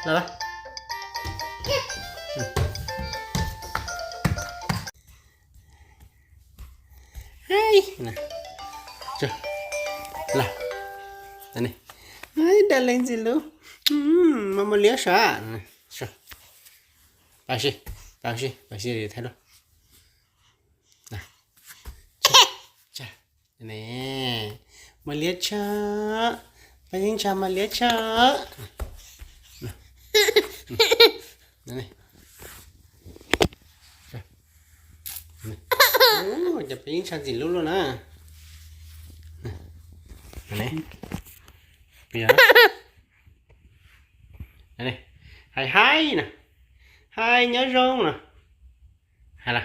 ລະວະ ເຮີ້ຍ ນະ ເຈົ້າ ລະ ອັນນີ້ ເຮີ້ຍ ດາລິງຊິລູກ ອືມ ມາ ມາເລຍຊະ ນະ ຊະ ໄປຊິ ໄປຊິ ໄປຊິ ຖ່າຍຮູບ ນະ ຈະ ຈະ ແນ່ ມາເລຍຊະ ໄປຍິງຊະ ມາເລຍຊະ ນະ ນີ້ ໂອ້ ຈະໄປຍິງຊະຊິລຸກແລ້ວນະ ອັນນີ້ ເປັນຫຍັງ ອັນນີ້ ໄຮໄຮນະ ໄຮຍອດຍົງນະ ຫັ້ນລະ